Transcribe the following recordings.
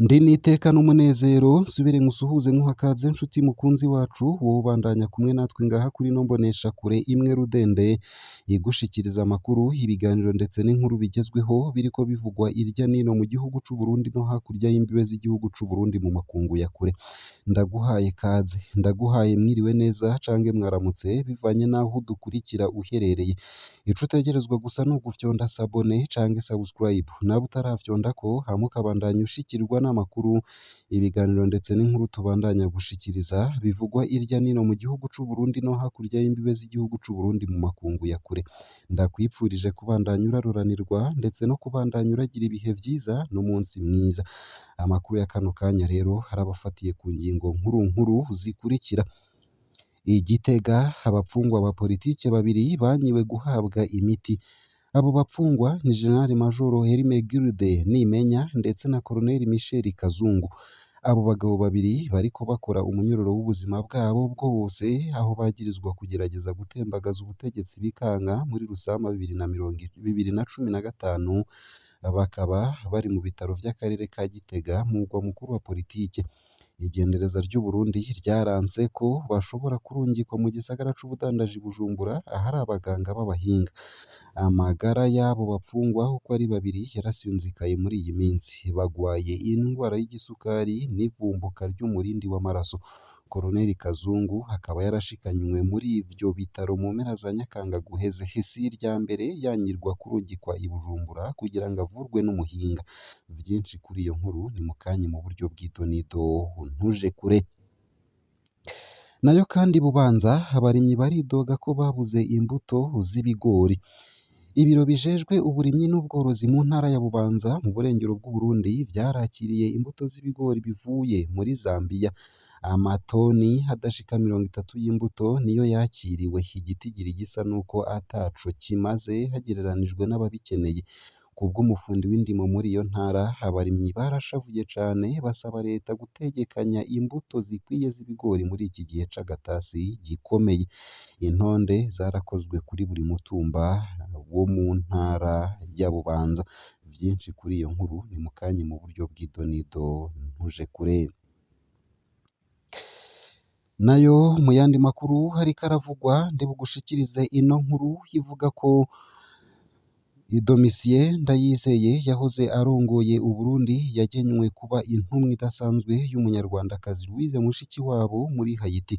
Ndi n'iteka n'umunezero nsubire nkusuhuze nkuha kaze nshuti mukunzi wacu wowe ubandanya kumwe natwe ngaha kuri ino mboneshakure imwe rudende igushikiriza amakuru, ibiganiro ndetse n'inkuru bigezweho biriko bivugwa irya nino mu gihugu c'u Burundi no hakurya y'imbibe z'igihugu c'u Burundi mu makungu ya kure. Ndaguhaye kaze, ndaguhaye mwiriwe neza cange mwaramutse bivanye n'aho udukurikira uherereye. Ico utegerezwa gusa ni ugufyonda sabone cange subscribe, nawe utarafyondako hama ukabandanya ushikirwa n'amakuru, ibiganiro ndetse n'inkuru tubandanya gushikiriza bivugwa irya nino mu gihugu c'u Burundi no hakurya y'imbibe z'igihugu c'u Burundi mu makungu ya kure. Ndakwipfurije kubandanya uraruranirwa ndetse no kubandanya uragira ibihe vyiza n'umunsi mwiza. Amakuru ya kano kanya rero arabafatiye ku ngingo nkuru nkuru zikurikira: I Gitega abapfungwa ba politike babiri banyiwe guhabwa imiti. Abo bapfungwa ni General Major Hermenegilde Nimenya ndetse na Colonel Michel Kazungu. Abo bagabo babiri bariko bakora umunyororo w'ubuzima bwabo bwose aho bagirizwa kugerageza gutembagaza ubutegetsi bikanga muri Rusama 2015, bakaba bari mu bitaro vy'akarere ka Gitega mu mugwa mukuru wa politike. Igendereza ry'u Burundi ryaranse ko bashobora kurungikwa mu gisagara c'ubudandaji Bujumbura ahari abaganga b'abahinga. Amagara y'abo bapfungwa uko ari babiri yarasinzikaye muri iyi minsi. Bagwaye indwara y'igisukari n'ivumbuka ry'umurindi w'amaraso. Colonel Kazungu akaba yarashikanywe muri ivyo bitaro mu mpera za Nyakanga guheze. Si irya mbere yanyirwa kurungikwa i Bujumbura kugira ngo avurwe n'umuhinga. Vyinshi kuri iyo nkuru ni mukanya mu buryo bw'idonido ntuje kure. Nayo kandi Bubanza abarimyi baridoga ko babuze imbuto z'ibigori. Ibiro bijejwe uburimyi n'ubworozi mu ntara ya Bubanza mu burengero bw'Uburundi vyarakiriye imbuto z'ibigori bivuye muri Zambiya. Amatoni adashika 30 y'imbuto niyo yakiriwe. Igitigiri gisa nuko ataco kimaze hagereranijwe n'ababikeneye. Kubw'umufundi w'indimo muri iyo ntara, abarimyi barashavuye cane basaba leta gutegekanya imbuto zikwiye z'ibigori muri iki gihe c'agatasi gikomeye. Intonde zarakozwe kuri buri mutumba wo mu ntara ya Bubanza. Vyinshi kuri iyo nkuru ni mukanya mu buryo bw'idonido ntuje kure. Nayo mu yandi makuru hariko aravugwa ndibugushikirize ino nkuru ivuga ko Domitien Ndayizeye yahoze arongoye Uburundi yagenywe kuba intumwa idasanzwe y'umunyarwandakazi Louise Mushikiwabo muri Haiti.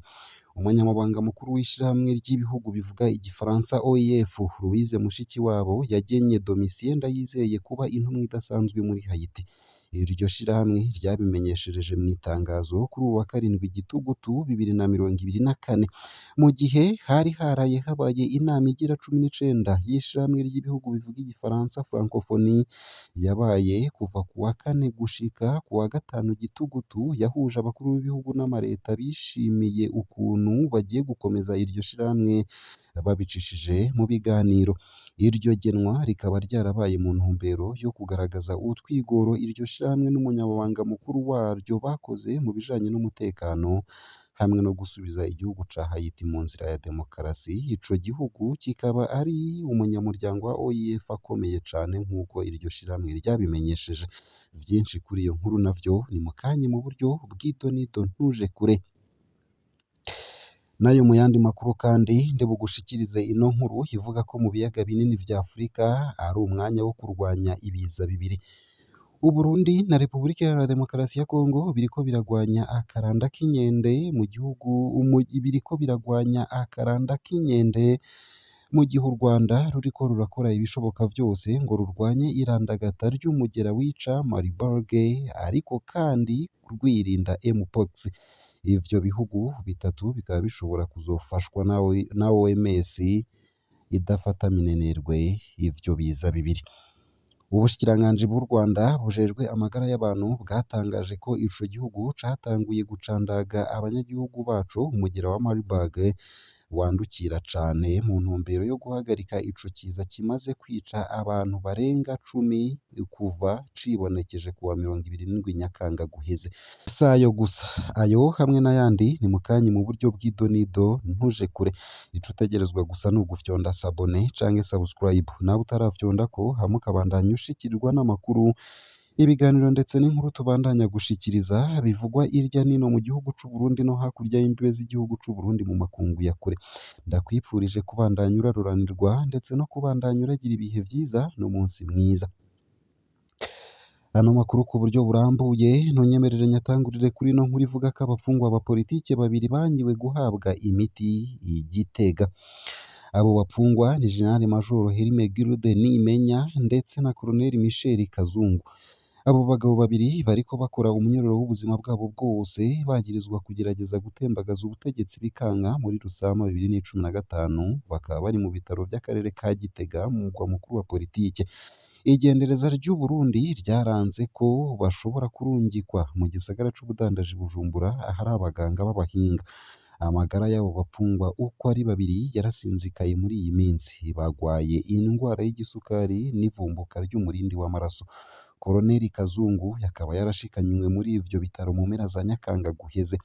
Umunyamabanga mukuru w'ishirahamwe ry'ibihugu bivuga igifaransa OIF, Louise Mushikiwabo yagenye Domitien Ndayizeye kuba intumwa idasanzwe muri Haiti. Iryo shirahamwe ryabimenyeshereje mw'itangazo kuri uwu wa karindwi Gitugutu 2024, mu gihe hari haraye habaye inama igira 19 y'ishirahamwe ry'ibihugu bivuga igifaransa Francophonie yabaye kuva ku wa kane gushika ku wa gatanu Gitugutu, yahuje abakuru b'ibihugu n'amareta bishimiye ukuntu bagiye gukomeza iryo shirahamwe babicishije mu biganiro. Iryo genwa rikaba ryarabaye mu ntumbero yo kugaragaza utwigoro iryo shirahamwe n'umunyamabanga mukuru waryo bakoze mu bijanye n'umutekano hamwe no gusubiza igihugu ca Haiti mu nzira ya demokarasi. Ico gihugu kikaba ari umunyamuryango wa OIF akomeye cane nk'uko iryo shirahamwe ryabimenyesheje. Vyinshi kuri iyo nkuru navyo ni mukanya mu buryo bw'idonido ntuje kure. Nayo mu yandi makuru kandi ndibugushikirize ino nkuru ivuga ko mu biyaga binini vya Afurika ari umwanya wo kurwanya ibiza bibiri. Uburundi na Repubulika Iharanira Demokarasi ya Kongo biriko biragwanya akaranda k'inkende mu gihugu biriko biragwanya akaranda k'inkende mu gihe u Rwanda ruriko rurakora ibishoboka vyose ngo rurwanye irandagata ry'umugera wica Marburg ariko kandi rwirinda Mpox. Ivyo bihugu bitatu bikaba bishobora kuzofashwa na OMS idafata minenerwe ivyo biza bibiri. Ubushikiranganji bw'u Rwanda bujejwe amagara y'abantu bwatangaje ko ico gihugu catanguye gucandaga abanyagihugu baco umugera wa Marburg wandukira cane mu ntumbero yo guhagarika ico kiza kimaze kwica abantu barenga 10 kuva cibonekeje kuwa 27 Nyakanga guheze. Sayo gusa, ayo hamwe n'ayandi ni mukanyi mu buryo bw'idonido, ntuje kure. Ico utegerezwa gusa ni ugufyonda sabone canke subscribe, nawe utarafyondako hamwe ukabandanya ushikirwa n'amakuru, ibiganiro ndetse n'inkuru tubandanya gushikiriza bivugwa irya nino mu gihugu c'u Burundi no hakurya y'imbibe z'igihugu c'u Burundi mu makungu ya kure. Ndakwipfurije kubandanya uraruranirwa ndetse no kubandanya uragira ibihe vyiza n'umunsi mwiza. Ano makuru ku buryo burambuye ntunyemerere nyatangurire kuri ino nkuru ivuga ko abafungwa ba politike babiri bangiwe guhabwa imiti i Gitega. Abo bapfungwa ni General Major Hermenegilde Nimenya ndetse na Colonel Michel Kazungu. Abo bagabo babiri bariko bakora umunyororo w'ubuzima bwabo bwose bagirizwa kugerageza gutembagaza ubutegetsi bikanka muri Rusama 2015, bakaba bari mu bitaro vy'akarere ka Gitega mu mugwa mukuru wa politike. Igendereza ry'u Burundi ryaranze ko bashobora kurungikwa mu gisagara c'ubudandaji Bujumbura ahari abaganga b'abahinga. Amagara y'abo bapfungwa uko ari babiri yarasinzikaye muri iyi minsi, bagwaye indwara y'igisukari n'ivumbuka ry'umurindi w'amaraso. Koloneli Kazungu akaba yarashikanywe muri ivyo bitaro mu mpera za Nyakanga guheze.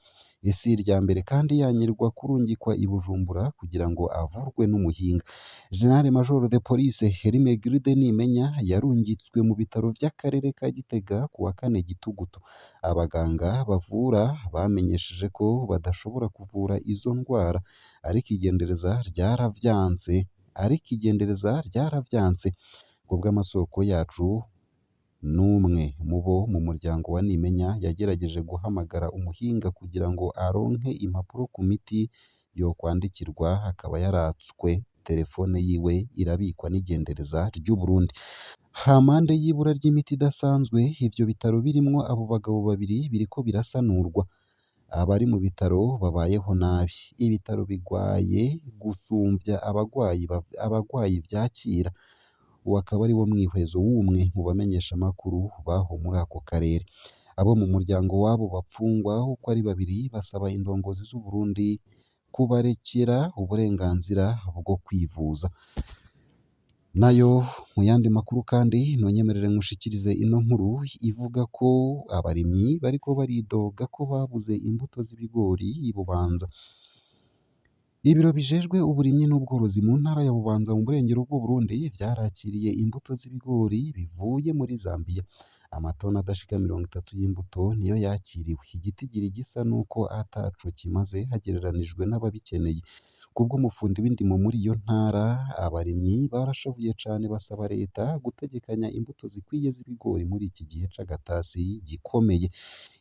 Isi irya mbere kandi yanyirwa kurungikwa i Bujumbura kugira ngo avurwe n'umuhinga. General Major de Police Hermenegilde Nimenya yarungitswe mu bitaro vy'akarere ka Gitega kuwa kane Gitugutu. Abaganga bavura bamenyesheje ko badashobora kuvura izo ndwara, ariko igendereza ryaravyanse. Kubw'amasoko yacu, n'umwe mu bo mu muryango wa Nimenya yagerageje guhamagara umuhinga kugira ngo aronke impapuro ku miti yokwandikirwa, akaba yaratswe telefone yiwe irabikwa n'igendereza ry'u Burundi. Hampande y'ibura ry'imiti idasanzwe, ivyo bitaro birimwo abo bagabo babiri biriko birasanurwa. Abari mu bitaro babayeho nabi. Ibitaro bigwaye gusumvya abagwayi vyakira. Uwo akaba ari wo mwihwezo w'umwe mu bamenyeshamakuru baho muri ako karere. Abo mu muryango w'abo bapfungwa uko ari babiri basaba indongozi z'u Burundi kubarekera uburenganzira bwo kwivuza. Nayo mu yandi makuru kandi ntunyemerere nkushikirize ino nkuru ivuga ko abarimyi bariko baridoga ko babuze imbuto z'ibigori i Bubanza. Ibiro bijejwe uburimyi n'ubworozi mu ntara ya Bubanza mu burengero bw'Uburundi vyarakiriye imbuto z'ibigori bivuye muri Zambiya. Amatoni adashika 30 y'imbuto niyo yakiriwe. Igitigiri gisa nuko ataco kimaze hagereranijwe n'ababikeneye. Kubw'umufundi w'indimo muri iyo ntara, abarimyi barashavuye cane basaba leta gutegekanya imbuto zikwiye z'ibigori muri iki gihe c'agatasi gikomeye.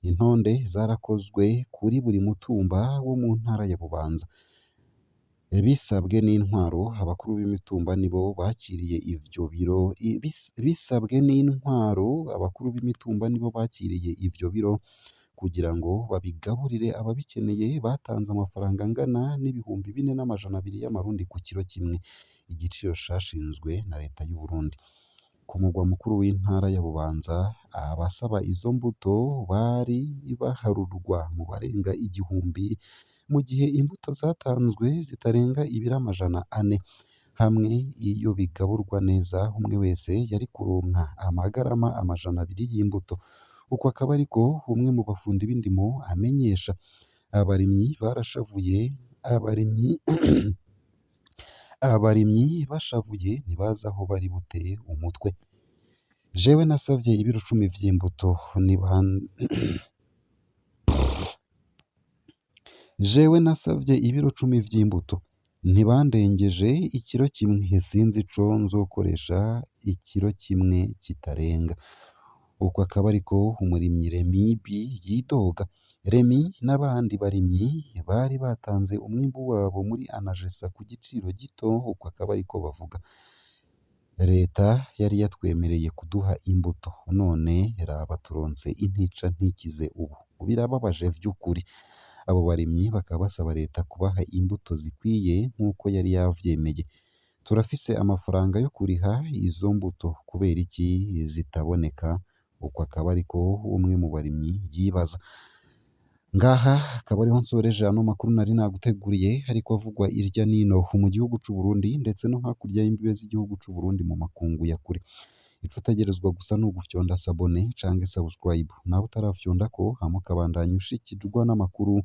Intonde zarakozwe kuri buri mutumba wo mu ntara ya Bubanza. Bisabwe n'intwaro, abakuru b'imitumba nibo bakiriye ivyo biro. Bisabwe n'intwaro, abakuru b'imitumba nibo bakiriye ivyo biro kugira ngo babigaburire ababikeneye. Batanze amafaranga angana n'4,200 y'amarundi ku kiro kimwe, igiciro cashinzwe na leta y'u Burundi. Ku mugwa mukuru w'intara ya Bubanza, abasaba izo mbuto bari baharurwa mu barenga 1000, mu gihe imbuto zatanzwe zitarenga ibiro 400. Hamwe iyo bigaburwa neza, umwe wese yari kuronka amagarama 200 y'imbuto. Uko akaba ariko umwe mu bafundi b'indimo amenyesha. Abarimyi barashavuye, abarimyi bashavuye ntibazi aho bari bute umutwe. Jewe nasavye ibiro 10 vy'imbuto Jewe nasavye ibiro 10 vy'imbuto ntibandengeje ikiro kimwe, sinzi ico nzokoresha ikiro kimwe kitarenga. Uko akaba ariko umurimyi Remy B yidoga. Remy n'abandi barimyi bari batanze umwimbu wabo muri Anagesa ku giciro gito, uko akaba ariko bavuga. Leta yari yatwemereye kuduha imbuto, none raba turonse intica ntikize ubu. Birababaje vy'ukuri. Abo barimyi bakaba basaba leta kubaha imbuto zikwiye nk'uko yari yavyemeye. Turafise amafaranga yo kuriha izo mbuto, kubera iki zitaboneka? Uko akaba ariko umwe mu barimyi yibaza. Ngaha akaba ariho nsoreje ano makuru nari naguteguriye ariko avugwa irya nino mu gihugu c'u Burundi ndetse no hakurya y'imbibe z'igihugu c'u Burundi mu makungu ya kure. Ico utegerezwa gusa ni ugufyonda sabone canke subscribe, nawe utarafyondako hama ukabandanya ushikirwa n'amakuru,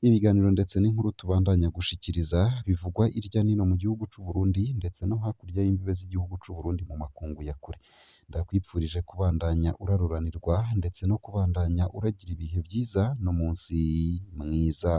ibiganiro ndetse n'inkuru tubandanya gushikiriza bivugwa irya nino mu gihugu c'u Burundi ndetse no hakurya y'imbibe z'igihugu c'u Burundi mu makungu ya kure. Ndakwipfurije kubandanya uraroranirwa ndetse no kubandanya uragira ibihe vyiza n'umunsi mwiza.